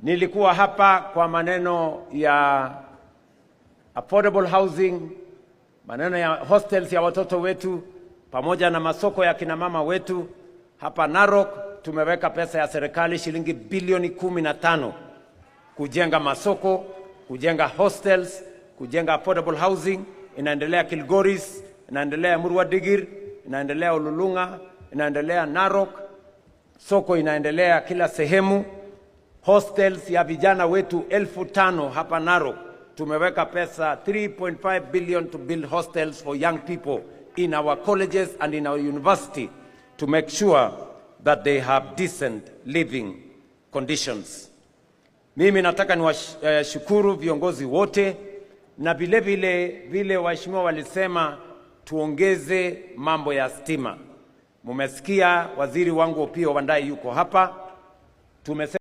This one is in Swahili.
Nilikuwa hapa kwa maneno ya affordable housing, maneno ya hostels ya watoto wetu, pamoja na masoko ya kina mama wetu. Hapa Narok tumeweka pesa ya serikali shilingi bilioni 15 kujenga masoko, kujenga hostels, kujenga affordable housing. Inaendelea Kilgoris, inaendelea Murwa Digir, inaendelea Ololulunga, inaendelea Narok, soko inaendelea kila sehemu. Hostels ya vijana wetu 5,000 hapa Narok tumeweka pesa 3.5 billion to build hostels for young people in our colleges and in our university to make sure that they have decent living conditions. Mimi nataka niwashukuru viongozi wote na vile vile vile waheshimiwa walisema tuongeze mambo ya stima. Mumesikia waziri wangu Opiyo Wandayi yuko hapa. Tumesema